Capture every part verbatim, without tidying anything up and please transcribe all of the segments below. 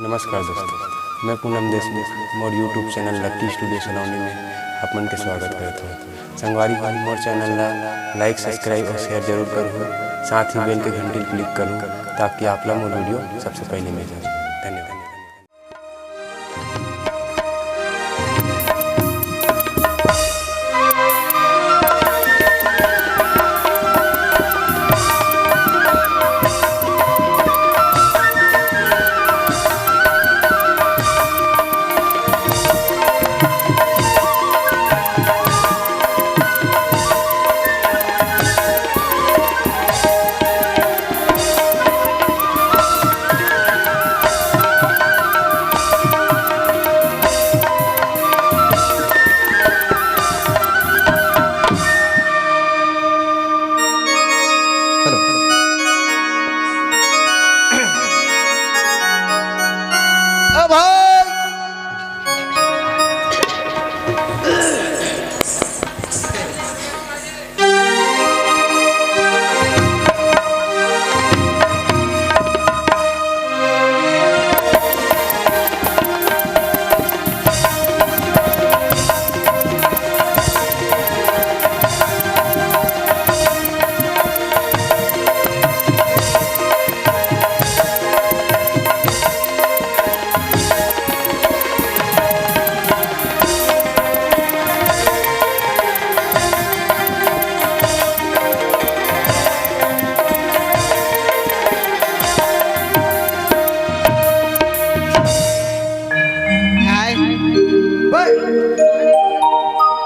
नमस्कार दोस्तों, मैं पूनम देशमुख, मोर YouTube चैनल लक्की स्टूडियो सलोनी में आप मन के स्वागत करत हूँ। संगवारी हो, मोर चैनल ला लाइक, सब्सक्राइब और शेयर जरूर करूँ, साथ ही बेल के घंटी क्लिक करूँ, ताकि आप ला मोर वीडियो सबसे पहले मिल जाए। धन्यवाद।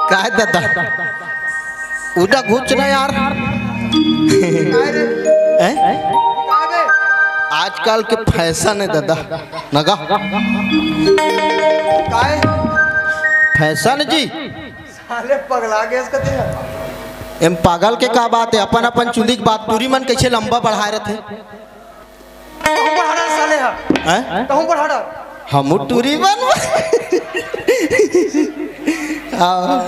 काय दादा, उदा घुच ना यार। काय रे? हैं? काय बे? आजकल के फैशन है दादा, नगा। काय? फैशन जी। साले पगला गए इसका तेरा। एम पागल के का बात है, अपन अपन चुंदी के बात, टूरी मन कैसे लंबा बढ़ाए रहते। कहूँ बढ़ा रहा साले हा? हैं? कहूँ बढ़ा रहा? हम टूरी बन। हाँ।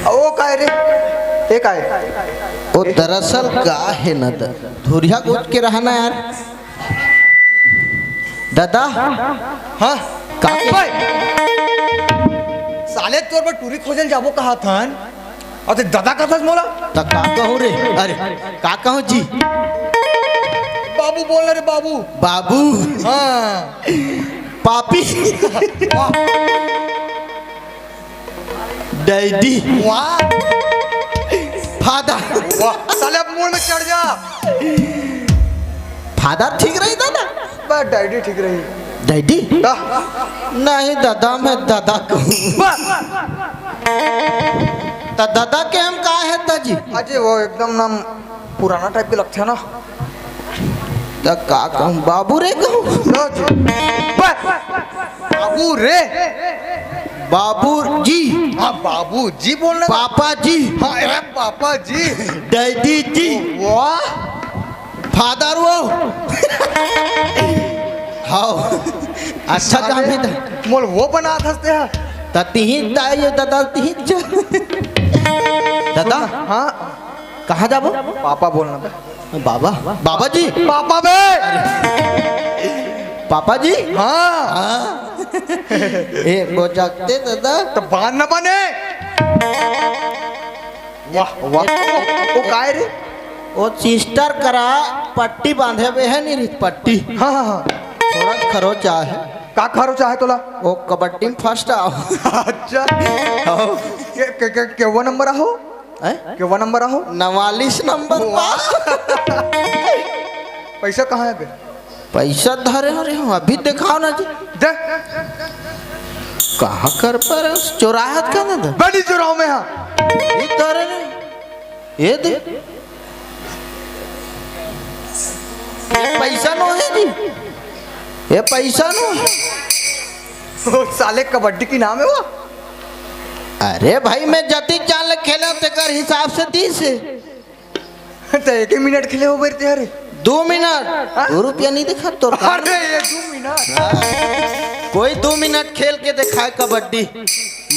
ओ काय रे? ए काय? ओ दरअसल का है ना द-, धुरिया गोद के रहना यार। दादा। हाँ? का के? ओए! साले तोर बर टूरी खोजल जाबो कहा थन। अते दादा कथस मोला? त का कहूँ रे? अरे, का कहूँ जी? बाबू बोल रे बाबू। बाबू। हाँ। पापी। वाह। डैडी। वाह। फादर। वाह। साले अब मूड में चढ़ जा। फादर ठीक रही दादा? बस डैडी ठीक रही। डैडी? हाँ। नहीं दादा, मैं दादा कहूँ। बस। त दादा के हम का है दाजी? अजय वो एकदम नाम पुराना टाइप के लगथे ना। त का कहूँ, बाबू रे कहूँ? लो जी। बस। बाबू रे। बाबू जी। हाँ, बाबू जी बोलना। पापा जी। हाँ, ए, पापा जी। डैडी जी। वाह। फादर वो। हाँ। अच्छा काम है त। मोल वो बना थसते हैं। त तिही त ये दादा तिही ज-, दादा। हाँ। कहाँ जाबो? पापा बोलना बे। बाबा, बाबा जी। पापा बे। पापा जी। हाँ। हाँ। ए, वो जागते दादा। तो बांध ना बने। वाह, वाह। वो, वो काय रे? वो सिस्टर करा पट्टी बांधे हुए है नहीं रे, पट्टी। हाँ, हाँ, हाँ। थोड़ा खरोचा है। का खरोचा है तोला? वो कबड्डी में फर्स्ट आओ। अच्छा। हाँ। के, के, के, केवा नंबर आहो? हैं? केवा नंबर आहो? नवालिस नंबर वाह। पा। पैसा कहाँ है बे? पैसा धरे हो रे, हम अभी दिखाओ ना जी। दे। कहाँ कर पर चोराहत का ना दे? बड़ी चोराव में हाँ। ये धरे रे। ये दे। ये पैसा नो है जी। ये पैसा नो है। वो साले कबड्डी के नाम है वो। अरे भाई, मैं जतिक जान ले खेला तेकर हिसाब से तीस है। तो एक ही मिनट खेले हो बैठते यार। दो मिनट। हाँ? दो रुपया नहीं दिखा तो। अरे ये दो मिनट। कोई दो मिनट खेल के दिखाए कबड्डी,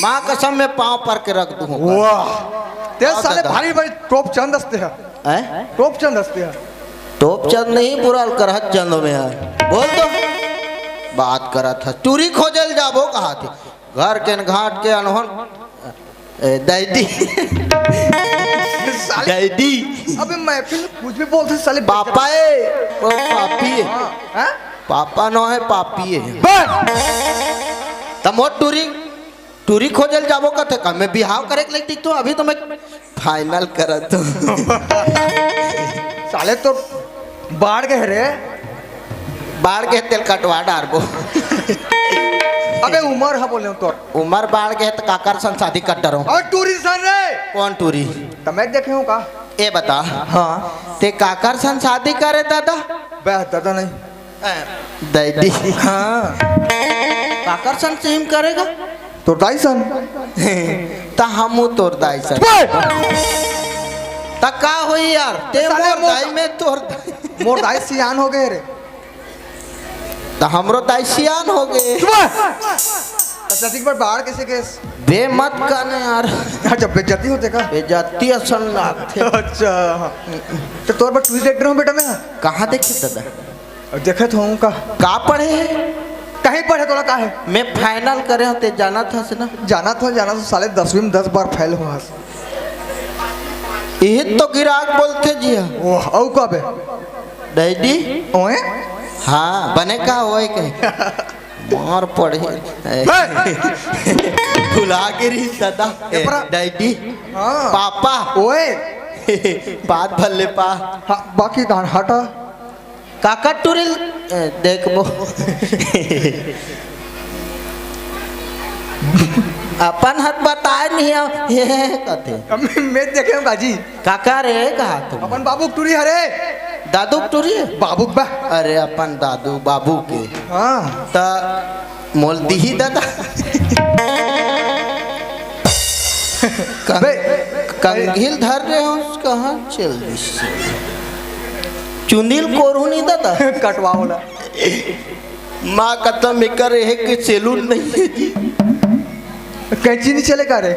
माँ कसम मैं पाँव पर के रख दूंगा। वाह। ते हाँ, साले दादा। भारी भारी टोप चंद हंसते हैं। हैं? टोप चंद हंसते हैं। टोप चंद नहीं, बुरा करहत चंद में है। बोल तो। बात करत हस, टूरी खोजे ल जाबो कहाथे। घर के न घाट के अनहोन, ए, दैदी। साले, दैदी। अबे महफिल में कुछ भी बोलथे साले। पापा ए, ओ पापी ए। हाँ, हाँ? पापा नो हे, पापी ए। बस। त मोर टूरी, टूरी खोजे ल जाबो कथे का? मैं बिहाव करे के लइक तो अभी तो मैं final करत हूँ। साले तो बाढ़ गए रे। बाढ़ के तेल कटवा डारबो। अबे उमर ह बोले तोर। उमर बाढ़ के त काकर सन शादी कर डरो। अउ टूरी सन रे। कौन टूरी? त मैं देखे हूँ का? ए बता। हाँ। ते काकर सन शादी करे दादा? बे दादा नहीं। ए, दैदी। हाँ। काकर सन सेम करेगा? तोर दाई सन। त हमू तोर दाई सन। बे! त का होई यार? ते साले मोर मोर दाई, मैं तोर दाई। मोर दाई सियान हो गए रे। त हमरो दाई सियान हो गए। चुप! त जतिक बार बाहर कैसे केस? बे मत काने यार। अच्छा, बेइज्जती होथे का? बेइज्जती असन लागथे। अच्छा। त तोर बर टूरी देख रहा हूँ बेटा मैं। कहाँ देखे दादा? अब देखत हूँ का? का पढ़े हे? कहीं पढ़े तोला का हे? मैं final करे हूँ, ते जानत हस ना? जानत हूँ, जानत हूँ, साले दसवीं में दस बार फेल हुआ हस। इही तो गिराक बोलथे जी। ओह, अउ का बे? डैडी? ओए? हाँ, बने का होए कहे? मार पड़े। हे! भुला गे रही सदा। ए, परा- डैडी? हाँ। पापा? ओए? पाद भल्ले पा। हाँ, बाकी धान हटा। काकर टूरी ल-, ए, देखबो। अपन हर बताए नहीं, हे, हे, कथे। अब मैं, मैं देखे हूँ बाजी। काकर रे, कहा तुम? अपन बाबू के टूरी हरे। दादू के टूरी? बाबू के बा। अरे, अपन दादू बाबू के। हाँ। त मोल दिही दादा। कं-, बे, कंघी ल धर रहे हो, कहाँ चल दिस? चुंदी ल कोरहू नहीं दादा। कटवाओ ला। माँ कसम, एकर एहे के सैलून नहीं हे जी। कैंची नहीं चले का रे?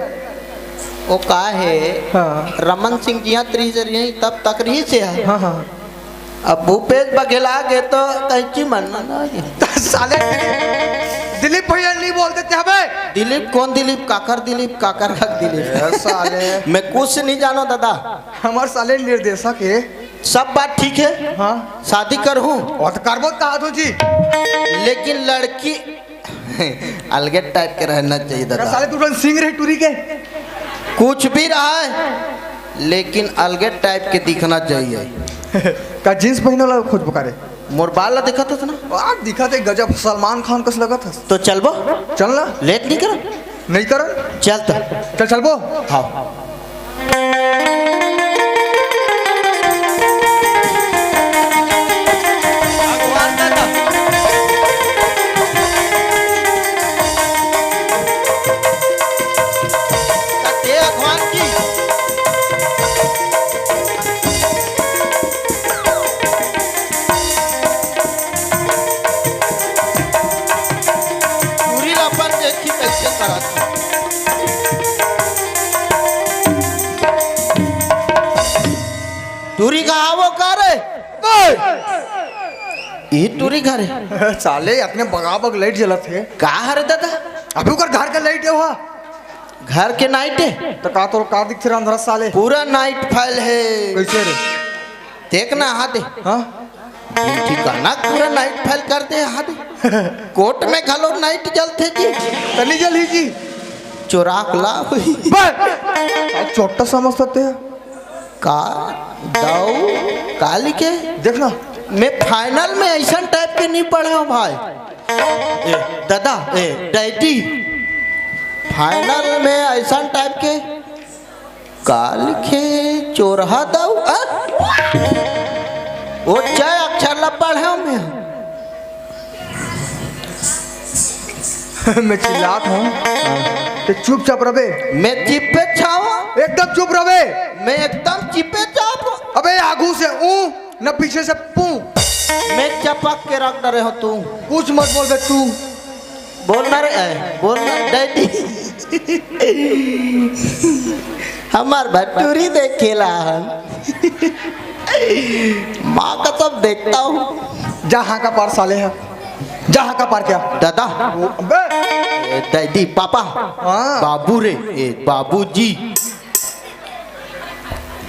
ओ का हे? हाँ। रमन सिंह जी यहाँ त्रिस रही, तब तक रही से है। हाँ, हाँ। अब भूपेश बघेल आ गे तो कैंची मन ना आगे। त साले दिलीप भैया नहीं बोलते थे हमें। दिलीप कौन दिलीप? काकर दिलीप, काकर का दिलीप? ए, साले। मैं कुछ नहीं जानो दादा। हमार साले निर्देशक हे। सब बात ठीक हे। हाँ। शादी करहूँ। और तो करबो त कहा तू जी। लेकिन लड़की अलगे टाइप के रहना चाहिए का दादा। साले तू रन सिंह रहे टूरी के। कुछ भी रहा है, लेकिन अलगे टाइप के दिखना चाहिए। का जींस पहने वाला खोजबो का रे? मोर बाल ला दिखत हस ना? बाल दिखत हे गजब, सलमान खान कस लगत हस। तो चलबो? चल ना। लेट नहीं करो। नहीं करो। चल तो। चल, चलबो। हाँ। भगवान दादा। सत्य भगवान की। टूरी ला अपन देखी कैसे करत हे। टूरी का आवो का रे? ओए! ई टूरी घर हे। साले, अपने बगाबग लाइट जलत हे। का हरे दादा? अभी ओकर घर का लाइट हे वहाँ। घर के नाइट हे? त का तोर का दिखथे रे अंधरा साले? पूरा नाइट फैल हे। कैसे रे? देख ना, हाथ दे। हाँ? ठिकाना पूरा नाइट फैल कर दे, हाथ दे। कोर्ट में घलो नाइट जलथे जी। तनी जल ही जी। चोराक ला हुई। बस। छोटा समझते हैं। का? दाऊ? का लिखे? देख ना। मैं फाइनल में ऐसा टाइप के नहीं पढ़े हूँ भाई। ए, दादा, ए, डैडी। फाइनल में ऐसा टाइप के का लिखे? चोरहा दाऊ, आ? वो चाहे अक्षर ला पढ़े हूँ मैं। मैं चिल्लात हूँ। ते चुपचाप रबे। मैं चिप्पे छावा। एकदम चुप रबे। मैं एकदम चिप्पे छाप। अबे आगू से ऊ, न पीछे से पू। मैं चपक के रख डरे हो तू। कुछ मत बोल बे तू। बोलना रे, ए, बोलना, डैडी। हमार भटूरी देखेला हन। माँ कसम देखता हूँ। जा हाँ का पार साले है। जा हका पार क्या? दादा। ओ, अबे। ए, दादी, पापा। हाँ। बाबू रे, ए, बाबूजी।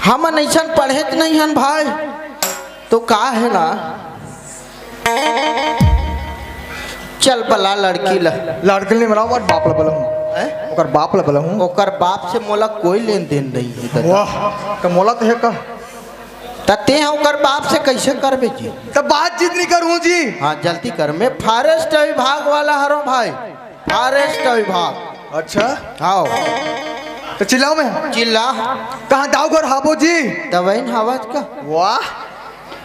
हमन अइसन पढ़ेच नहीं हन भाई। तो का हे ना? चल बला लड़की ला। लड़की नहीं बनाओ, ओकर बाप ला बलाऊं। हैं? ओकर बाप ला बलाऊं। ओकर बाप से मोला कोई लेन देन नहीं हे दादा। वाह, तो मोला तो हे का? त तें ह ओकर बाप से कइसे करबे जी? त बातचीत नहीं करूं जी। हाँ, जल्दी कर। मैं फॉरेस्ट विभाग वाला हरों भाई, फॉरेस्ट विभाग। अच्छा। हाँ। त चिल्लाओ मैं। चिल्ला। कहाँ दाऊ घर हाबो जी? दवाई न हावत का? वाह,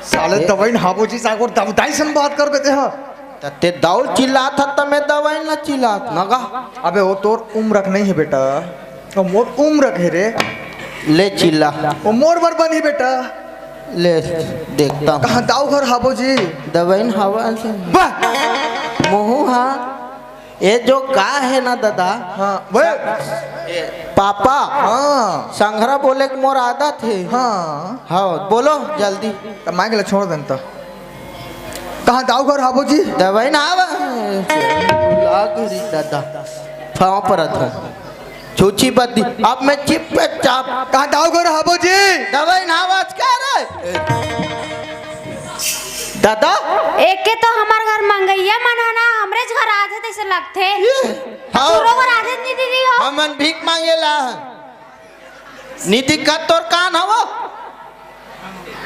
साले ए- दवाई न हाबो जी, सागोर दवदाई सन बात कर देते हैं। त तें दाऊ चिल्लात ह, त मैं दवाई न चिल्लात न गा। अबे वो तोर उम्र के नहीं है बेटा, वो मोर उम्र के रे। ले चिल्ला। वो मोर बर बनी बेटा। ले, देखता हूँ। कहाँ दाऊ घर हाबो जी? दवाई न हावत। वाह। मोहू हा। ये जो का हे ना दादा? हाँ, वे। पापा। हाँ। संघरा बोले के मोर आदत हे। हाँ। हाँ, बोलो जल्दी। त माइक ला छोड़ देन त। कहाँ दाऊ घर हाबो जी? दवाई न हावत। लाग री दादा। पाँव परत हूँ। छूछी बद्दी। अब मैं चिप पे चाप। कहाँ दाऊ घर हाबो जी? दवाई न हावत का रे? दादा? एके तो हमर घर मंगइया मन ह ना, हमरेच घर आथे तइसे लगथे। हाँ। तोरो घर आथे नी दीदी हो? हमन भीख मांगेला। नी दिखत तोर कान हवो?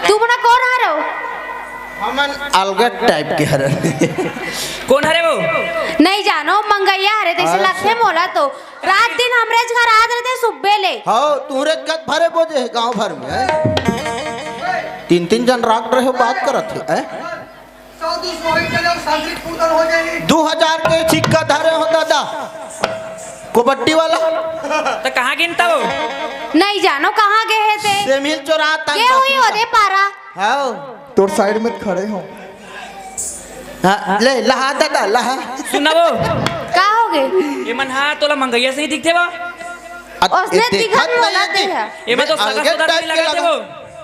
तुमन कोन हरो? हमन अलगत टाइप के हरन। कोन हरे वो? नहीं जानो, मंगइया हरे तइसे अच्छा। लगथे मोला तो। रात दिन हमरेच घर आत रहिथे सुब्बे ले। हाँ, तुहरेच घर भरे बोजे हे गांव भर में, हैं? तीन तीन जन राख रहे हो, बात करत हे, हैं? दू हजार के सिक्का धरे हो दादा, कबड्डी वाला। त कहाँ गिन त वो? नहीं जानो कहाँ गे हे ते। सेमिल चोरा तंग के होही ओदे पारा? हाँ। तोर साइड में खड़े हो। हाँ, ले, लहा दादा, लहा। सुन ना वो। का होगे? ये मन हा तोला मंगइया सही दिखथे वा। अत-, ओसने ए, दिखत देखत मोला नहीं ते है। हे। ये मन तो मैं सगा अलगे सुधा टाइप नहीं के लगथे लगा। वो।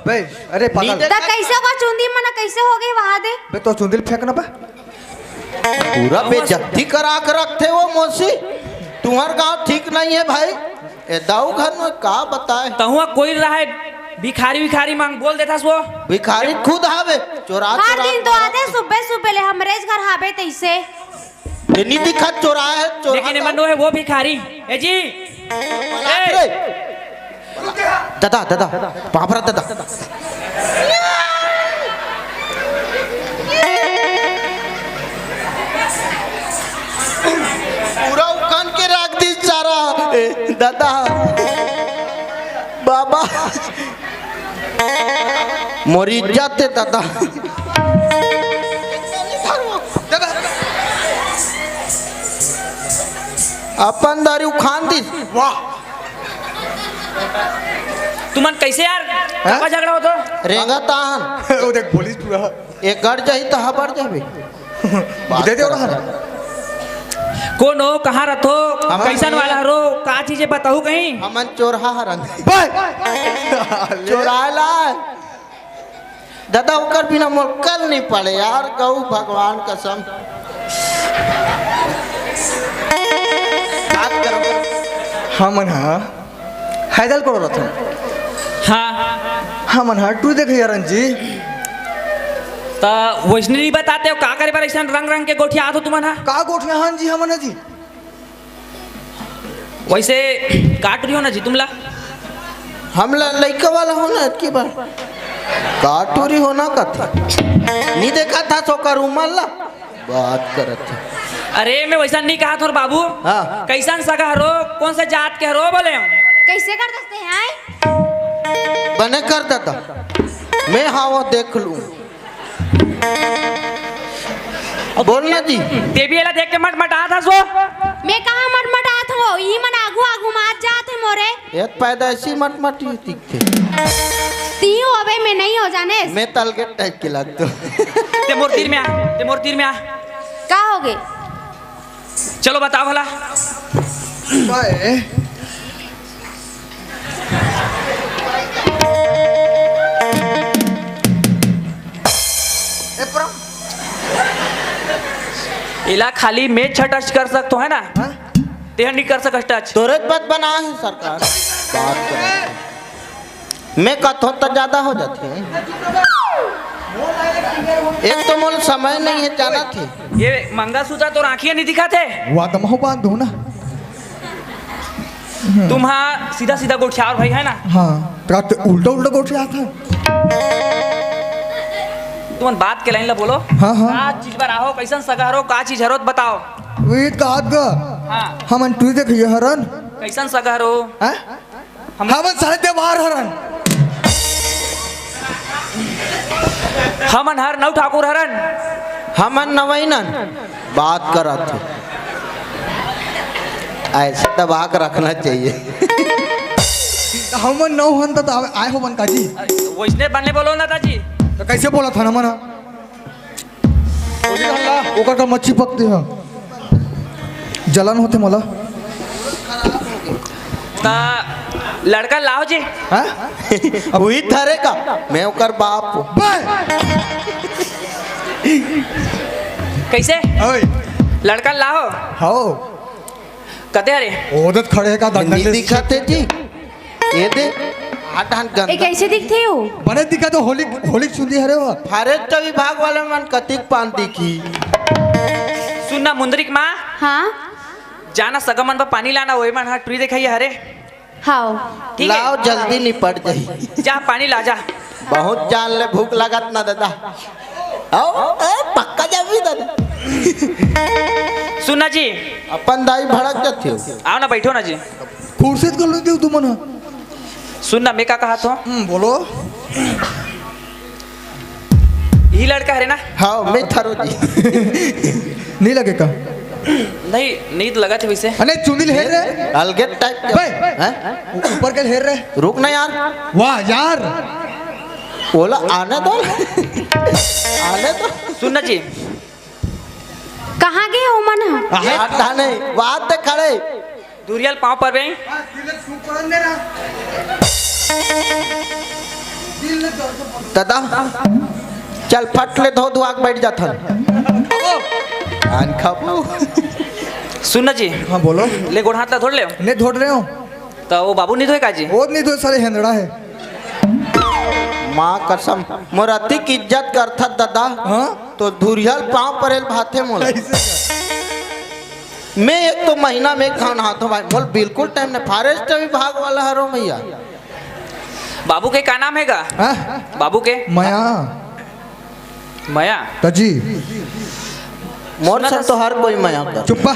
बे, अरे पागल। नीचे त कइसे ओकर चुंदी मन कइसे होगे वहाँ दे? बे, तो चुंदी ल फेंक ना बा। पूरा बेइज्जती करा के रखथे वो मौसी। तुहर गांव ठीक नहीं है भाई। ए दाऊ घर में का बताए? तहुआ कोई रहा है, भिखारी विखारी मांग बोल देथस वो। भिखारी खुद हावे, चोरा हर चोरा दिन तो आथे सुबह सुबह ले हमरेच घर हावे तइसे। ये नहीं दिखत चोरा है, चोरा लेकिन ये था। मनो है वो भिखारी। ए जी। बाप रे। दादा, दादा, बाप रे दादा। पूरा उकान के राख दिस चारा। ए, दादा। बाबा। मोर इज्जत हे दादा। अपन दारी उखान दिस। वाह। तुमन कइसे यार? हाँ? काबर झगड़ा होत हो? रेंगत आहन। वो देख पुलिस पूरा। एक गड़ जाही त हबर जाबे। दे दे ओला। कोनो, कहाँ रथो? हमन कइसन वाला हरो? का चीज हे बताहू कहीं? हमन चोरहा हरन। बे! चोराय ला। दादा, ओकर बिना मोर कल नहीं पड़े यार, गऊ भगवान कसम। बात करो। हमन हा हैदल करो रथन। हाँ। हमन हा टू देख यारन जी। त वैसने नहीं बताते हो, का करे बर अइसन रंग रंग के गोठिया आत हो तुमन हा? का गोठिया हन जी हमन हा जी? वैसे का टूरी होना जी तुमला? हमला लइका वाला होना अतकी बार। का टूरी होना कथे? नी देखत हस ओकर उमर ला? बात करत हे। अरे, मैं वैसा नहीं कहा थोर बाबू। हाँ। कइसन सगा हरो, कौन सा जात के हरो बोले हम? कइसे कर सकते हैं, आय? बने कर दादा। मैं हाँ वो देख लूँ। बोल ना जी। देवी एला देख के मटमटात हस वो। मैं कहाँ मटमटात हूँ? ई मन आगू आगू मात जात हे मोरे। ये त पैदाइशी मटमटी दिखथे। ती हो अबे, मैं नहीं हो जाने। मैं त अलगे टाइप के लगथों। ते मोर तीर में आ, ते मोर तीर में आ। का होगे? चलो बताओ भला। ए, पूरा एला खाली मैं छह touch कर सकतो है ना? हाँ? तेह नहीं कर सकस touch। तोरे पद बना है सरकार। बात कर। मैं कथो त ज्यादा हो जाथे। एक तो मोल समय नहीं है, जाना थे। ये मंगलसूत्र तो आँखियाँ नहीं दिखाते। वाह, तमहू बांध दो ना। तुम हाँ सीधा सीधा गोठियार भाई है ना? हाँ, तो का ते उल्टा उल्टा गोठियात है। तुमन बात के line ला बोलो। हाँ, हाँ। का चीज बर आहो, कैसन सगा हरो, का चीज हरो, बताओ। वे का गा। हाँ। हमन टुरी देखइया हरन। कैसन सगा हरो? हाँ? हम हमन सारे देवार हरन। हमन हर नौ ठाकुर हरन। हमन नवैनन बात करत हे। ऐसे दबा के रखना चाहिए। त हमन नौ हन त आए, आए हो बन का जी। वैसने बने बोलो ना दाजी। त कैसे बोलत हन हमन? ओकर का मच्छी पकते ह। जलन होथे मोला। ता लड़का लाओ जी। हाँ? उही थरे का, मैं ओकर बाप। बे! कैसे? ओए। लड़का लाओ। हाओ। कते हरे? ओदत खड़े हे का दंडन नहीं दिखत हे जी। ये दे, हाथ हाथ ए, गंदा। कैसे दिखथे हो? बने दिखा तो होली, होली सुंदी हरे हो। फारेस्ट विभाग वाले मन कतिक पान दिखी। सुन ना मुंदरिक माँ। हाँ? जाना सगा मन बर पानी लाना, ओए मन हा टुरी देखइया हरे। हाओ। ठीक है? लाओ, जल्दी निपट जाही। जा पानी ला जा। बहुत जान ले भूख लगत ना दादा। आओ, ए, पक्का जाबी दादा। सुन ना जी। अपन दाई भड़क जाथे हो। आओ ना, बैठो ना जी। कुर्सी तो ले देव तुमन। सुन ना, मैं का कहा थो? हम्म, बोलो। यही लड़का हरे ना? हाँ, मैं थरो जी। नहीं लगे का? नहीं, नहीं तो लगा थे वैसे। अरे चुंदी हेर रे। अलगे टाइप के। बे, हैं? ऊपर के हेर रे। रुक ना यार। वाह यार। बोला आने दो। आने दो। सुन ना जी। कहाँ गए हो मन ह? हाथ धाने, बात दे खड़े। दुरियल पाँव पर बे। दादा, चल फट ले धो धुआ के बैठ जाथन। आन खाबू। सुन ना जी। हाँ, बोलो। ले गोड़ हाथ ला धोड़ ले। ले धोड़ रहे हो। तो वो बाबू नहीं धोए का जी? वो नहीं धोए, साले हेंदड़ा है। माँ कसम, मोर अतिक इज्जत करथत दादा। हाँ? तो धुरियल पाँव परेल भाथे मोला। ऐसे का? मैं एक तो महीना में एक घान हाथों भाई, बोल बिल्कुल टाइम नहीं, फारेस्ट विभाग वाला हरो भैया। बाबू के का नाम हे गा? हाँ? बाबू के? मया। मया? तजी। मोर सुना सब था तो हर कोई मया कर। चुप्पा।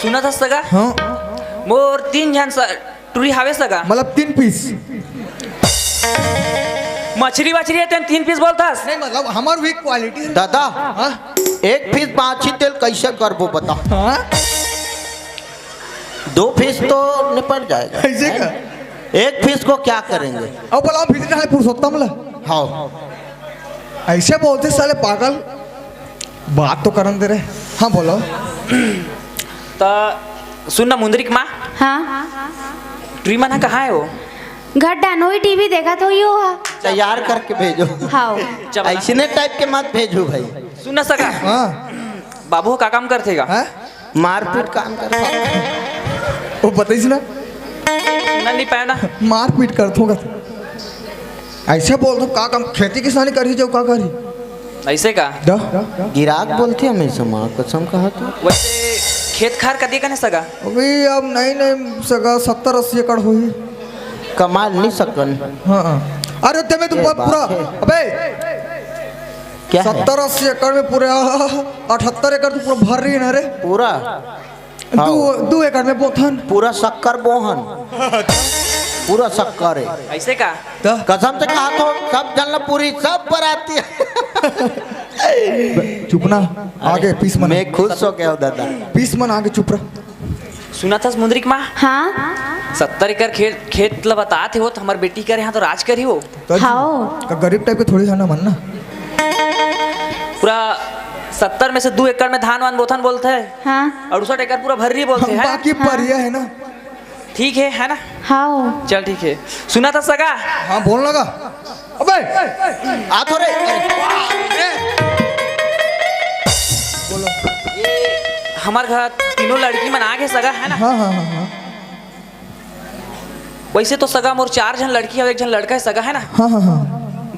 सुना था सगा? हाँ। मोर तीन झन स-, टुरी हावे सगा। मतलब तीन पीस। मछरी वछरी हे तेन तीन पीस बोलथस। नहीं, मतलब हमार भी क्वालिटी है। दादा, हाँ? एक पीस बाँची तेल कैसे करबो बता? हाँ? दो पीस तो निपट जाएगा। कैसे का? एक पीस को क्या करेंगे? अब बोला पीस ना है पुरुषोत्तम ला। हाँ। ऐसे बोलते साले पागल। बात तो करन दे रे। हाँ, बोलो। त सुन ना मुंदरी के माँ। हाँ। टुरी मन ह कहाँ हे वो? घर डानो ही टीवी देखत होही वो हा। तैयार करके भेजो। हाँ। चल बना। ऐसने टाइप के मत भेजो भाई। सुन ना सगा। हाँ। बाबू ह का काम करथे गा? हाँ? मारपीट काम करथे। वो बताइस ना। सुनन नहीं पाया ना। मारपीट करथो गा। ऐसे बोल दो, का काम, खेती किसानी करही जाऊ, का करही? ऐसे का? द? गिराक बोलथे हमेशा, माँ कसम कहा तू। वैसे खेत खार कतिकन हे सगा? अभी अब नहीं, नहीं सगा, सत्तर अस्सी एकड़ होही। कमाल नहीं सकन। हाँ, हाँ। अरे ते में तुम ये पूरा, बात है। अबे, क्या है? सत्तर अस्सी एकड़ में पूरे अठहत्तर एकड़ तो पूरा भर रही है ना रे। पूरा? दू, हाँ। दू एकड़ में बोथन। पूरा शक्कर बोहन। पूरा शक्कर हे। ऐसे का? त? कसम से कहा तो सब जन ला पूरी, सब बराती। चुप ना, आगे पीस मन। मैं खुश हो गया हूँ दादा। पीस मन आगे चुप रह। सुना था मुंदरी के माँ? हाँ। सत्तर एकड़ खेत, खेत ला बतात हे वो, तो हमार बेटी करे यहाँ तो राज करी वो। त जी, हाओ। का गरीब टाइप के थोड़ी जाना मन ना। पूरा सत्तर में से दू एकड़ में धान वान बोथन बोलथे। हाँ। अड़सठ एकड़ पूरा भर्री बोलथे, है ना? बाकी हाँ। परिया है ना। ठीक है, है ना? हाओ। चल ठीक है। सुना था सगा? हाँ, बोल लगा। अबे, आ तो रे। अरे, बाप रे। हमर घर तीनों लड़की मन आ गे सगा, है ना? हाँ, हाँ, हाँ, हाँ। वैसे तो सगा मोर चार झन लड़की हे, एक झन लड़का हे सगा, है ना? हाँ, हाँ, हाँ।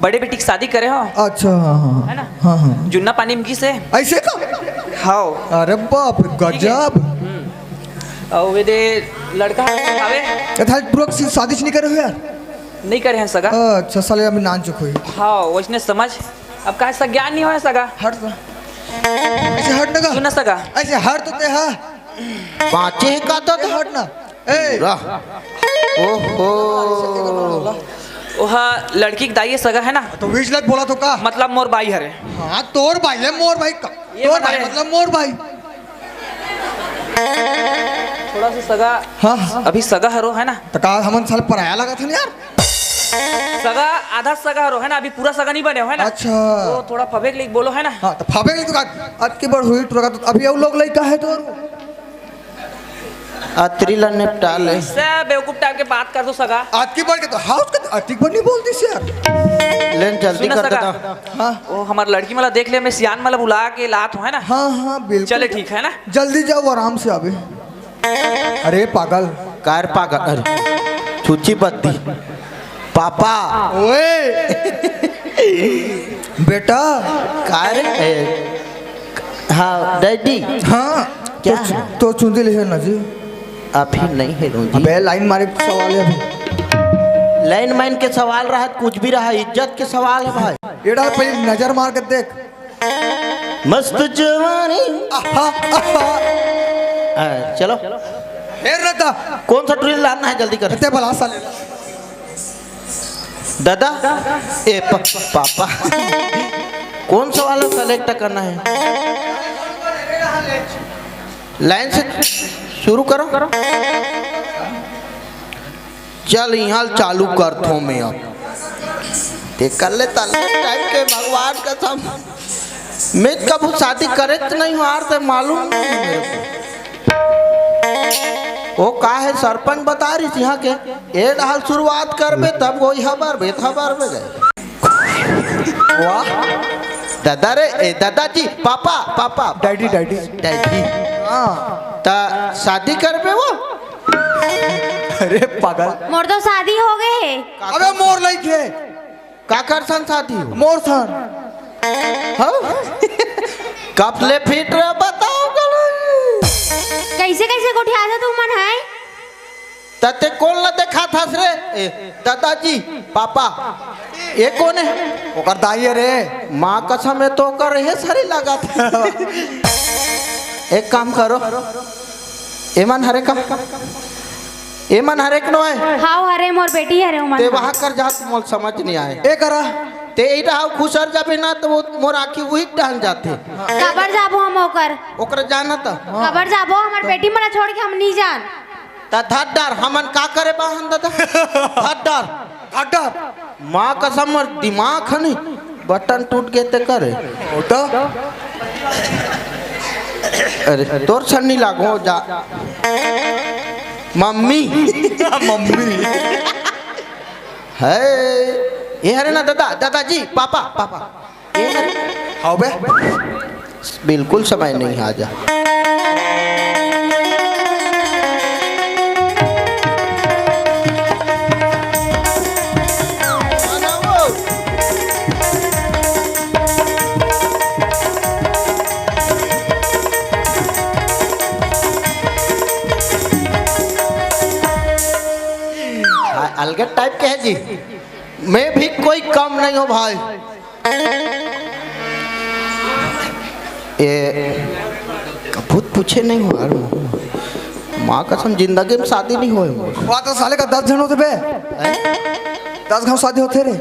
बड़े बेटी के शादी करे हो। अच्छा, हाँ, हाँ, हाँ। है ना? हाँ, हाँ। जुन्ना पानी में गिस हे। ऐसे का? हाँ। अरे बाप रे, ठीक है। गजब। हम्म। अउ ये दे लड़का हवे। ये थाल टुरक से शादी नहीं करे हो यार? नहीं करे हैं सगा। अच्छा, साले अभी नान चुक हुई। हाँ, वैसने समझ। अब काहे सज्ञान नहीं होय सगा? हट तो। ऐसे हट ना का? सुन ना सगा। ऐसे हट तो ते हा। बाँचे हे का तो? ए, हट ना। ए। पूरा। ओहो। ओहा लड़की के दाई हे सगा, है ना? तो बीच लग बोला तो का? मतलब मोर बाई हरे। हाँ, तोर बाई हे, मोर बाई का? ये तोर बाई मतलब मोर बाई। थोड़ा सा सगा। हाँ। अभी सगा हरो, है ना? तो का हमन साले पराया लगा थे ना यार? सगा, आधा सगा हरो, है ना? अभी पूरा सगा नहीं बने हो, है ना? अच्छा। तो थोड़ा फबेक लिख बोलो, है ना? हाँ, तो फबेक लिख तो का, अतकी बड़ हुई टुरा का, तो अभी अउ लोग लइका हे तो अतरी ला निपटा ले। से बेवकूफ टाइप के बात कर दो सगा। अतकी बड़ के तो हाउस के अतकी बड़ नहीं बोलती से यार। लेन जल्दी सुन ना कर सगा। देता। हाँ। वो हमार लड़की मला देख ले, मैं सियान मला बुला के लात हूँ, है ना? हाँ, हाँ, बिल्कुल। चले, ठीक है ना? जल्दी जाओ, आराम से आवे। अरे पागल। कार पागल, अरे छुची बत्ती। पापा। ओए। बेटा। कार, ए, हाँ, डैडी। हाँ। क्या तो चु-, है? तो चुंदी ले हे ना जी। अभी नहीं हे जी। अबे लाइन मारे के सवाल हे अभी। लाइन माइन के सवाल रहा, कुछ भी रहा, इज्जत के सवाल हे भाई। एड़ा पहले नजर मार के देख। मस्त जवानी। आहा, आहा। हाँ, चलो। हेर रहता। कौन सा टुरी लाना हे, जल्दी कर। इतने भला साले। दादा, ए प-, पापा, कौन सा वाला सेलेक्ट करना हे? लाइन से शुरू करो। चल, इहाँ चालू करथों मैं अब। ते कर ले तल्ले टाइप के, भगवान कसम। मैं कभू शादी करे तो नहीं हूँ, आर ते मालूम नहीं हे मेरे को। वो का हे, सरपंच बता रही थी यहाँ के, ए डाल शुरुआत करबे, तब कोई हबर बे, हबर बे गए। वाह। दादा रे, ए, दादाजी, papa, papa, papa. Daddy, daddy. Daddy. हाँ। ता शादी करबे वो? अरे पागल। मोर तो शादी हो गए हे। अबे मोर लइक हे। काकर सन शादी हो? मोर सन। हाँ? कब ले फिट रहे बताओ कल। कैसे, कैसे गोठिया था तू मन है? तते कौन ला देखा था रे? ए, दादाजी, पापा, ये कौन हे? ओकर दाई हे रे। माँ कसम, ये तो ओकर हे सरी लगा था। एक काम करो, एमन हरे का? एमन हरे के नो हे? हाव हरे, मोर बेटी हरे ओमन। ते वहाँ कर जात, मोल समझ नहीं आए। ए करा। ते इटा हाव खुसर जाबे ना, तो वो मोर आँखी वही डाल जाते। काबर जाबो हम ओकर? ओकर जाना था। काबर जाबो? हमर बेटी मना छोड़ के हम नहीं जान। त धर डर, हमन का करे बाहन दादा? धर डर। धर डर। माँ कसम, मोर दिमाग हे नी, बटन टूट गे ते करे। ओ तो? अरे, तोर सन्नी लागो जा। मम्मी। मम्मी। हे, ये हरे ना दादा, दादाजी, पापा, पापा। हाव बे। बिल्कुल समय नहीं हे, आजा। हाँ, अलगे टाइप के हे जी। मैं भी कोई कम नहीं हूँ भाई। ए, बहुत पूछे नहीं हो यार। माँ कसम, जिंदगी में शादी नहीं होए मोर। वाह, तो साले का दस झन होते बे। हैं? दस घाव शादी होते रे।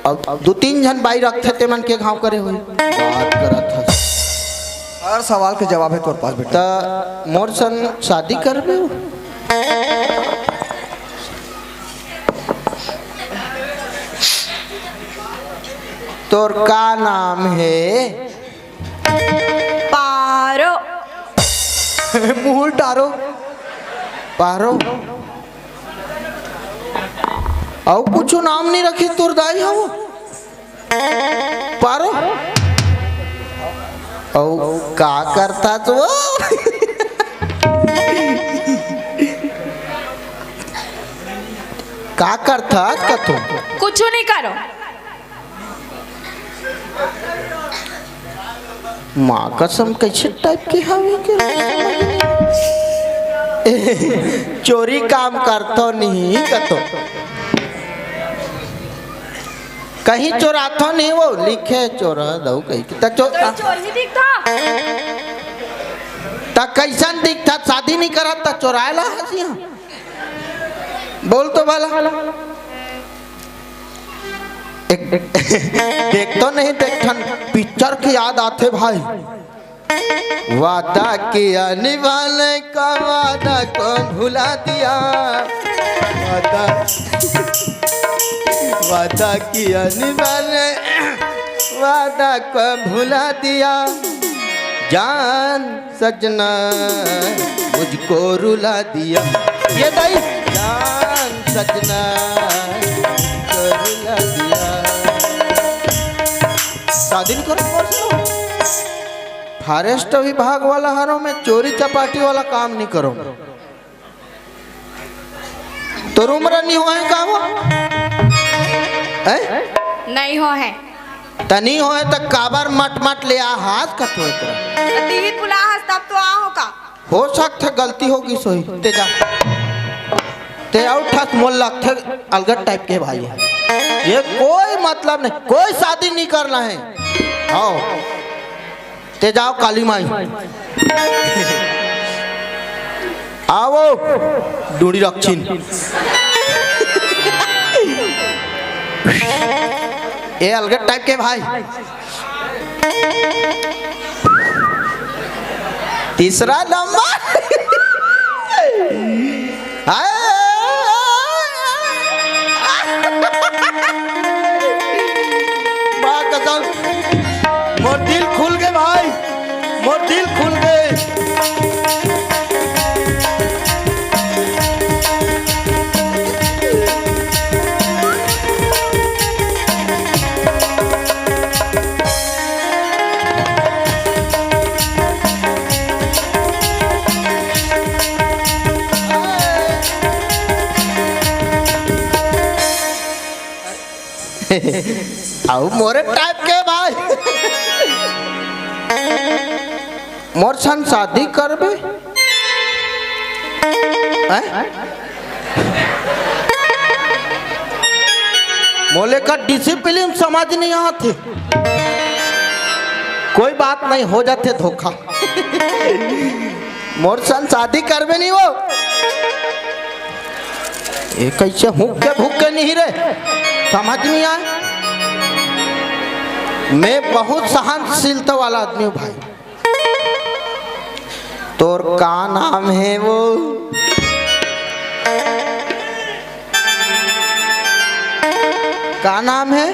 अब दो तीन झन बाई रखते ते मन के घाव करे हुए। बात करत हस। हर सवाल के जवाब हे तोर पास बेटा। त मोर सन शादी करबे? तोर का नाम हे? पारो। मुंह टारो। पारो। अउ कुछ नाम नहीं रखी तोर दाई हो? पारो। अउ का करथस वो? का करथस कथो? कुछु नहीं करो। माँ कसम, कैसे टाइप के हवे के? चोरी काम करथो नहीं कथो। कहीं चोराथो नहीं वो, लिखे चोरा दऊ कहीं। त चो-, तो चोरी दिखता। त कैसन दिखता? शादी नहीं करत त चोराए ला हंसिया। बोल तो भला। एक, देख तो नहीं, देख ठन पिक्चर की याद आथे भाई। वादा किया निभाने का, वादा को भुला दिया। वादा, वादा किया निभाने, वादा को भुला दिया। जान सजना मुझको रुला दिया। ये दाई। जान सजना मुझको रुला दिया। शादी नहीं करो, फॉरेस्ट विभाग वाला हरो, मैं चोरी चपाटी वाला काम नहीं करो। तोर उम्र नहीं होए का वो? हैं? नहीं होए। त नहीं होए त काबर मट मट ले आ हाथ कथोए तोरा? तीन बुला हस तब तो आहो का? हो सकथे गलती होगी सोई। ते जा। ते अउ ठस मोल लगथे अलगत टाइप के भाई है। ये कोई मतलब नहीं, कोई शादी नहीं करना है। हाँ। ते जाओ काली माई। आवो, डूड़ी रखिन। ए अलगे टाइप के भाई। तीसरा नंबर। हाय। माँ कसम, मोर दिल खुल गे भाई, मोर दिल खुल गे। अउ मोरे टाइप के भाई। मोर सन शादी करबे? हैं? मोले का डिसिप्लिन समझ नहीं आथे। कोई बात नहीं, हो जाथे धोखा। मोर सन शादी करबे नहीं वो। ये कैसे हुक्के भुक्के नहीं रे, समझ नहीं आए। मैं बहुत सहनशीलता वाला आदमी हूँ भाई। तोर का नाम है वो? का नाम है?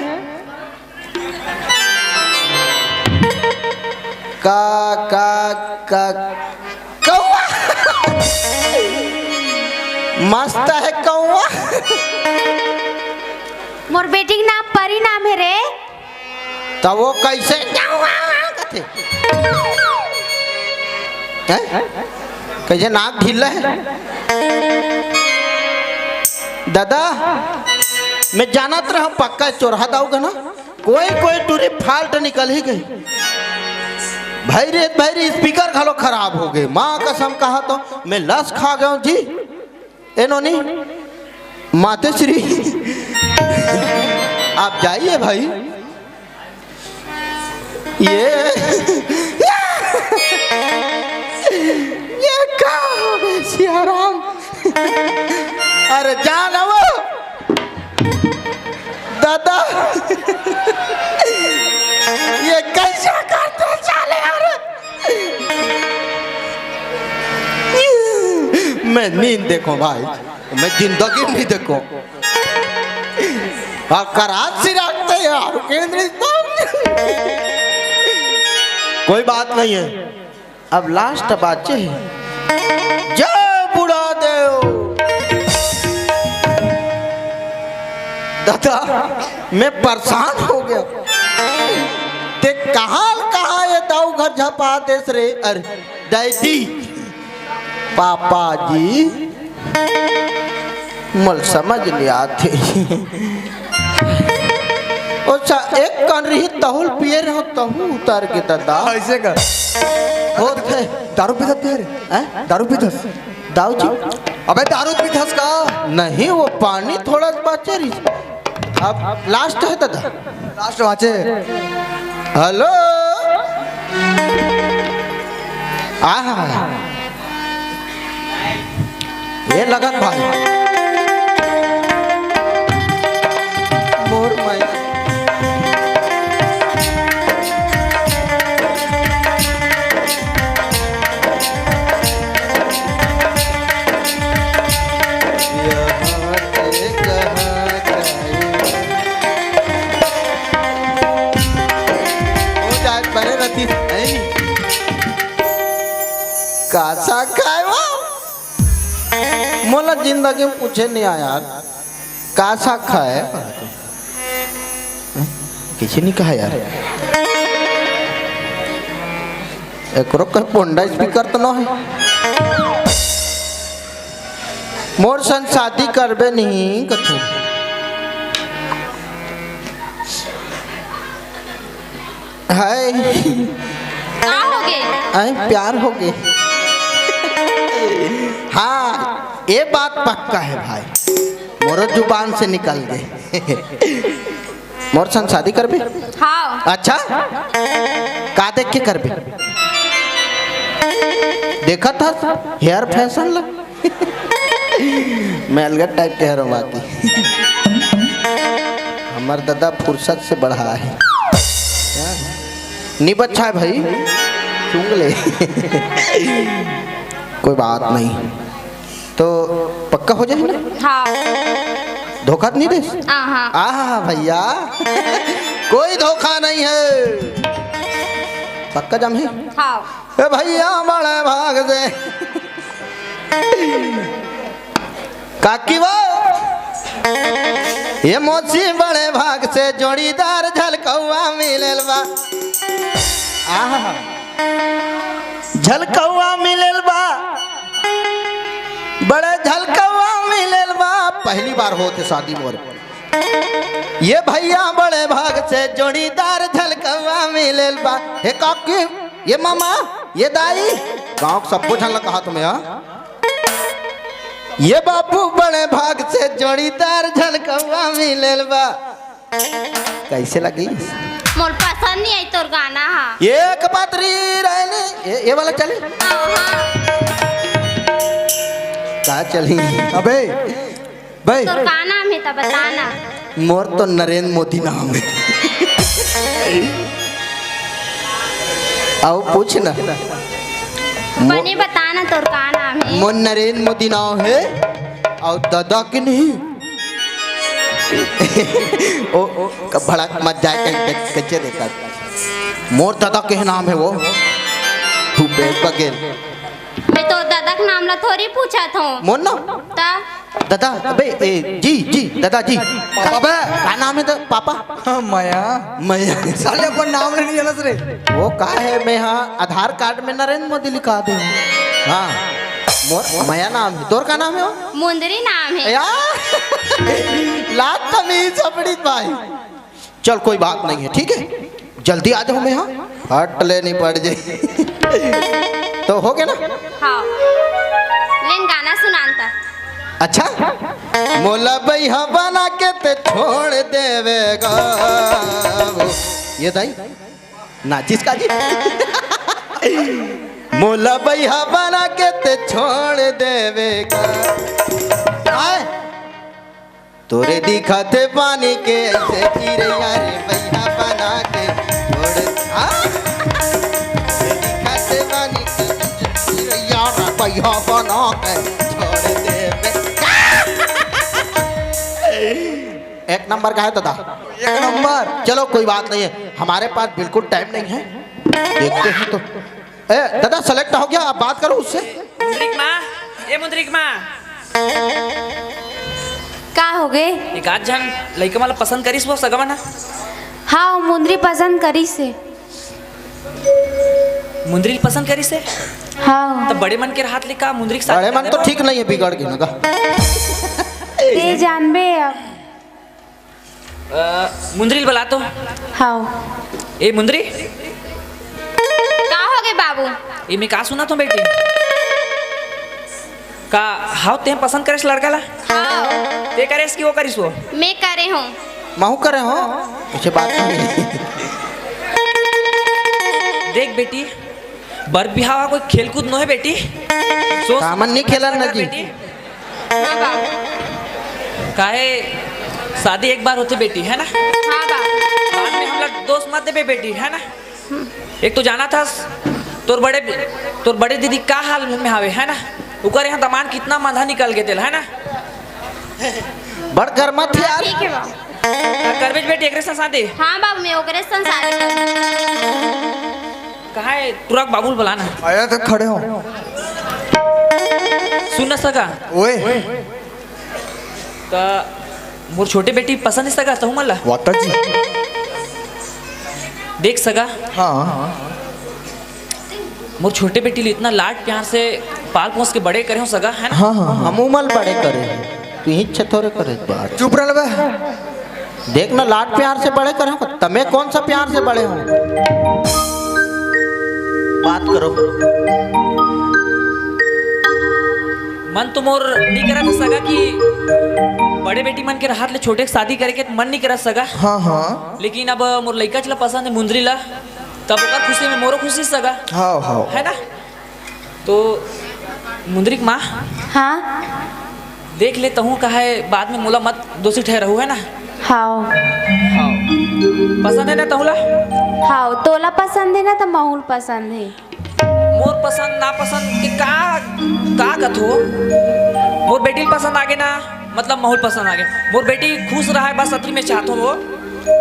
का, का, का, कौआ। मस्त है कौआ। मोर बेटी के नाम परी नाम है रे। त वो कैसे कौआ कथे? हैं? कैसे नाक ढीला है? दादा, मैं जानत रहा पक्का चोरहा दाऊ का ना। कोई कोई टूरी फाल्ट निकल ही गई। भैरे भैरे स्पीकर घलो खराब हो गए। माँ कसम कहा तो मैं लस खा गया हूँ जी। ए नोनी, माते श्री, आप जाइए भाई। ये, ये का हो गए सियाराम? अरे जान वो दादा, ये कैसे करते साले यार? मैं नींद देखो भाई, मैं जिंदगी नहीं देखो। अकरात सी रखते यार, केंद्र कोई बात नहीं है। अब लास्ट बाचे हे, जय बुढ़ा देव। दादा, मैं परेशान हो गया। ते कहाँ कहाँ ये दाऊ घर झपा देस रे? अरे डैडी, पापा जी, मोला समझ नइ आत हे। ओ सा, एक कन रही तहूँ ल पिए रहो, तहूँ उतर के ददा। ऐसे का? होत हे। दारू पीथस का रे? हैं? दारू पीथस? दाऊ जी। अबे दारू पीथस का? नहीं, वो पानी थोड़ा बाचे रही। अब लास्ट हे ददा। लास्ट बाचे। हेलो। आहा। ये लगन भाई। मोर माई। ओ जात बने रतिस, है नी? का साग खाए वो? मोला जिंदगी में पूछे नहीं आया, का साग खाए? किसी नहीं कहा यार। एकरो कहे पोंडा स्पीकर तो ना है। मोर संग शादी करबे नहीं कथू। हाय। का होगे? आय, प्यार होगे। हाँ, ये बात पक्का है भाई, मोरो जुबान से निकल गए। मोर संग शादी करबे? हाँ। अच्छा, का देख के करबे? देखत हस हेयर फैशन ला। मैं अलग टाइप के हरों बाकी। हमर ददा फुर्सत से बढ़ा है। नी बच्चा है भाई, चुंग ले। कोई बात नहीं, तो पक्का हो जाए ना? हाँ। धोखा तो नहीं दे? हाँ, हाँ। आहा भैया, कोई धोखा नहीं है, पक्का जम है। हाँ। ए भैया, बड़े भाग से। काकी वो, ये मोची बड़े भाग से जोड़ीदार झलकौआ मिलल बा। आहा, झलकौआ मिलल बा, बड़े झलकौआ मिलल बा। पहली बार होत हे शादी मोर। ये भैया बड़े भाग से जोड़ीदार झलकौआ मिलल बा। हे काकी, ये मामा, ये दाई, गांव के सबो झन ला कहा तुम्हें, हाँ? ये बाबू बड़े भाग से जोड़ीदार झलकौआ मिलल बा। कैसे लगी? मोर पसंद नहीं आई तोर गाना हा। एक पतरी रहनी, ये, ये वाला चले? हाँ, हाँ। का चली? अबे, भाई। तोर का नाम है त बता ना। मोर तो नरेंद्र मोदी नाम है। आओ पूछ ना। बने बता ना तोर का नाम है। मोर नरेंद्र मोदी नाम है। और दादा के नहीं। ओ, ओ, क-, भड़क मत जाए कहीं, कच्चे देता। मोर दादा के नाम है वो भूपेश बघेल। मैं तो दादा के नाम ला थोड़ी पूछत हूँ। मोर ना? ता? दादा, अबे, ए, जी, जी, दादा जी। पापा बे। का नाम है तो पापा? हाँ, मया। मया। साले अपन नाम ले नहीं जानत रे। वो का है, मैं हाँ आधार कार्ड में नरेंद्र मोदी लिखा दे। हाँ, मोर मया नाम है। तोर का नाम है वो? मुंदरी नाम है। या? लात तमीज अपनी भाई। चल, कोई बात नहीं है, ठीक है, जल्दी आ जाओ, मैं हाँ हट लेनी पड़ जाए। तो हो गया ना? हाँ। लेन गाना सुनान ता। अच्छा, मोला बैहा बना के ते छोड़ देवेगा। ये दाई, नाचिस का जी? मोला बैहा बना के ते छोड़ देवेगा। आए? तोरे दिखत पानी के ऐसे चिरैया रे, बैहा बना के छोड़, हाँ? तोरे दिखत पानी के ऐसे चिरैया रे, बैहा बना के छोड़ देबे। एक नंबर का है दादा। एक नंबर। चलो, कोई बात नहीं है, हमारे पास बिल्कुल टाइम नहीं है, देखते हैं तो। ए, दादा, सेलेक्ट हो गया, आप बात करो उससे। मुंदरी के माँ, ए मुंदरी के माँ। का हो गए? एक आध झन लइका मन ला पसंद करिस वो सगा मन हा? हाँ, वो मुंदरी पसंद करिस हे। मुंदरी ल पसंद करिस हे? हाँ। त बड़े मन के रहत ले का मुंदरी के शादी बड़े मन कर तो देबो? ठीक नहीं है, बिगड़ गे ना का। ते जानबे अब। अ, मुंदरी ल बला तो। हाँ। ए मुंदरी। का हो गे बाबू? ए मैं का सुनत हों बेटी? का हाव तें पसंद करेस लड़का ला? हाँ। ते करेस कि वो करिस वो? मैं करे हों। महू करे हों। ऐसे बात नहीं। देख बेटी, बर बिहाव कोई खेलकूद नो हे बेटी। सोच कामन नहीं खेलन ना जी। बेटी। हाँ बाबू। काहे शादी एक बार होथे बेटी, है ना? हाँ बाबू। बाद में हमला दोष मत देबे बेटी, है ना? एक तो जानत हस तोर बड़े, तोर बड़े दीदी का हाल में हावे, है ना? उकर यहाँ दमांद कितना मंदा निकल गे तेला, है ना? बड़ गरमाथे यार। ठीक है बाबू। का करबेच बेटी एकरे संग शादी? हाँ बाबू, मैं ओकरे संग शादी करूँ। कहाँ है? टुरा के बाबू ल बला ना। आया तो खड़े हो। सुन ना सगा। ओए। त मोर छोटे बेटी पसंद हे सगा, तहूँ मन ला? वाता जी। देख सगा। हाँ। मोर छोटे बेटी ल इतना लाड प्यार से पाल पोस के बड़े करे हों सगा, है ना? हाँ, हाँ, हाँ। हमू मन ल बड़े करे। तू ही छे थोरे करे बात। चुप रह बे। देख ना, लाड प्यार से बड़े करे हों, तमे कौन सा प्यार से बड़े हों? बात करो। मन तो मोर नी करत हे सगा कि बड़े बेटी मन के रहत ले छोटे के शादी करे के मन नी करत सगा। हाँ, हाँ। लेकिन अब मोर लइका ला पसंद हे मुंदरी ला, तब ओकर खुशी में मोरो खुशी सगा। हाँ, हाँ। है ना? तो मुंदरी के माँ, हाँ। देख ले तहूँ, काहे बाद में मोला मत दोषी ठहरहू, है ना? हाव। हाव। पसंद हे ना तहूँ ला? हाव, तोला पसंद हे ना, त महू ल पसंद हे। मोर पसंद नापसंद के का, का कथो? मोर बेटी ल पसंद आगे ना, मतलब महू ल पसंद आगे। मोर बेटी खुश रहा है, बस अतरी में चाहत हों वो।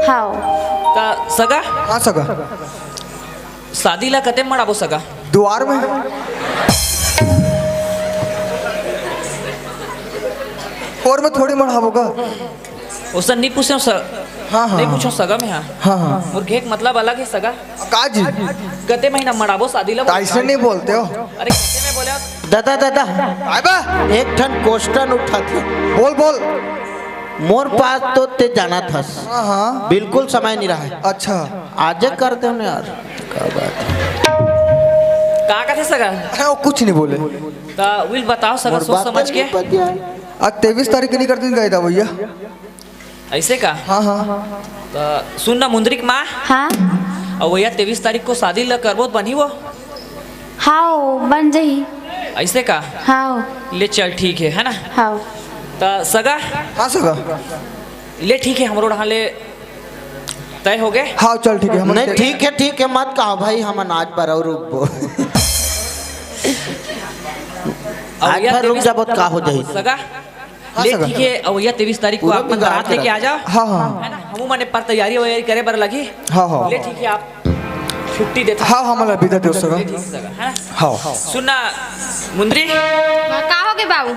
हाव। त सगा? हाँ सगा। शादी ला कते मड़ाबो सगा? दुवार में। और में थोड़ी मड़ाबो का? ओसन नी पूछेंव स-, हाँ, हाँ, नी हाँ। पूछेंव सगा में, हाँ। हाँ, हाँ। मोर कहे के मतलब अलग हे सगा। का जी? कते महीना मड़ाबो शादी ला? त ऐसे नहीं बोलते हो। अरे कते में बोले हो? दादा, दादा। आय बा। एक ठन question उठाथे। बोल, बोल। मोर पास तो ते जानत हस। हाँ, हाँ। बिल्कुल समय नहीं रहा है। अच्छा। आजे कर दे ना यार। का बात है? का कथे सगा? अरे, वो कुछ नहीं बोले। त उही ल बताओ सगा, मोर सोच बात समझ के। नहीं पतिया है। आज तेईस तारीख के नहीं कर दिन गए था भैया। ऐसे का? हाँ, हाँ। त सुन ना मुंदरी के माँ। हाँ। अउ भैया तेईस तारीख को शादी ला करबो त बनही वो? हाव, बन जही। ऐसे का? हाव। ले चल ठीक है, है ना? हाव। त सगा? हाँ सगा। ले ठीक है, हमरो डहान ले तय हो गे। हाँ, चल ठीक है, हम नहीं, ठीक है, ठीक है, मत कहा भाई, हमन आज बर अउ रुकबो। अउ आज भर रुक जाबो त का हो जाही? सगा? हाँ, ले सगा। ठीक है, अउ भैया तेईस तारीख को पूरा आप मन बिगाड़ बारात के लेके रख आ जाओ। हाँ, हाँ। है ना? हमू मने पर तैयारी वैयारी करे बर लगी। हाँ, हाँ। ले ठीक है, आप छुट्टी देता। हाँ, हाँ, मतलब विदा दे सगा। ले ठीक है सगा, है ना? हाँ। सुन ना मुंदरी। हाँ, का हो गे बाबू?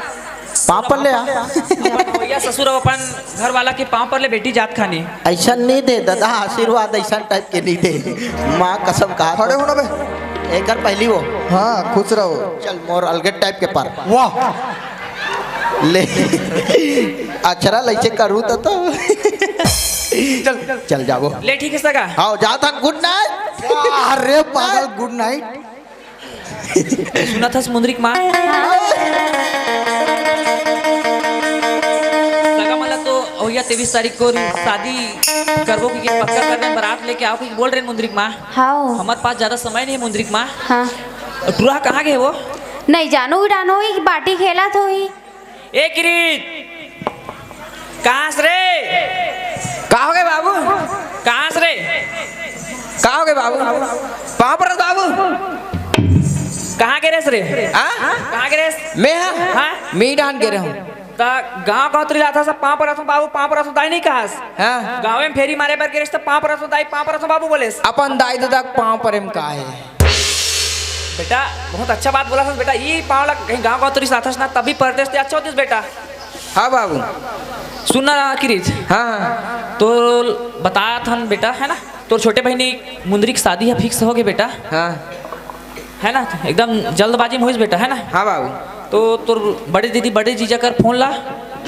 पाँव पर ले आ। अपन भैया ससुर अउ अपन घर वाला के पाँव पर ले बेटी जात खानी। ऐसा नहीं दे दादा, आशीर्वाद ऐसा टाइप के नहीं दे। माँ कसम कहा खड़े हो ना बे। एक बार पहली वो। हाँ, खुश रहो। चल मोर अलगे टाइप के पर। वाह। ले। अचरा लइसे करू त, त। चल। चल जाबो। ले ठीक है सगा। हाँ, जात हन, good night। अरे पागल, good night। सुनत हस मुंदरी के माँ? सगा मन ला तो भैया तेईस तारीख को शादी करबो कि पक्का कर दे, बारात लेके आओ कि बोल रहे मुंदरी के माँ। हाँ। हमारे पास ज्यादा समय नहीं है मुंदरी के माँ। हाँ। टुरा कहाँ गे वो? नहीं जानो, उड़ानो ही बाटी खेलत होही। ए किरीट, कहाँ हस रे? का हो गे बाबू? कहाँ हस रे? का हो गे बाबू? पाँव परत बाबू। कहाँ गे रेहेस रे? हाँ? कहाँ गे रेहेस? मैं हाँ? हाँ? मी डहान गे रहेंव। त गाँव गाँव तोरी लाथा सब पाँव परत हों बाबू, पाँव परत हों दाई नहीं कहस। हाँ। गाँवे में फेरी मारे बर गे रेहेस त पाँव परत हों दाई, पाँव परत हों बाबू बोलेस। अपन दाई ददा के पाँव परे म का हे? बेटा, बहुत अच्छा बात बोलत हस बेटा, ई पाँव ला कहीं गाँव गाँव तोरी साथस ना, तभी परतेस ते अच्छा होतिस बेटा। हाँ बाबू। सुन ना किरीट। हाँ, हाँ। तो बतात हन बेटा, है ना? तोर छोटे बहिनी मुंदरी के शादी ह फिक्स हो गे बेटा। हाँ। है ना? एकदम जल्दबाजी में होइस बेटा, है ना? हाँ बाबू। तो तोर बड़े दीदी, बड़े जीजा कर फोन ला,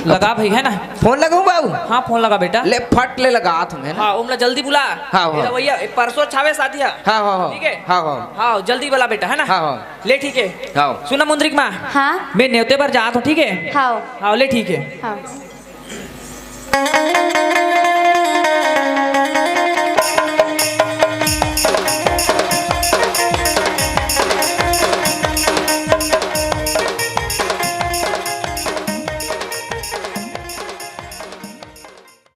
लगा भाई, है ना? फोन लगाऊं बाबू? हाँ, फोन लगा बेटा। ले, फट ले लगा तुम्हें ना। हाँ, ओमला जल्दी बुला। हाँ, हाँ। भैया, परसों छावे शादी है। हाँ, हाँ, हाँ। ठीक है? हाँ, हाँ। हाँ, जल्दी बुला बेटा, है ना? हाँ, हाँ। ले, ठीक है। हाँ। सुना मुंदरी के माँ। हाँ। मैं नेवते बर जात हूँ, ठीक है? हाँ। हाँ, ले, ठीक है। हाँ।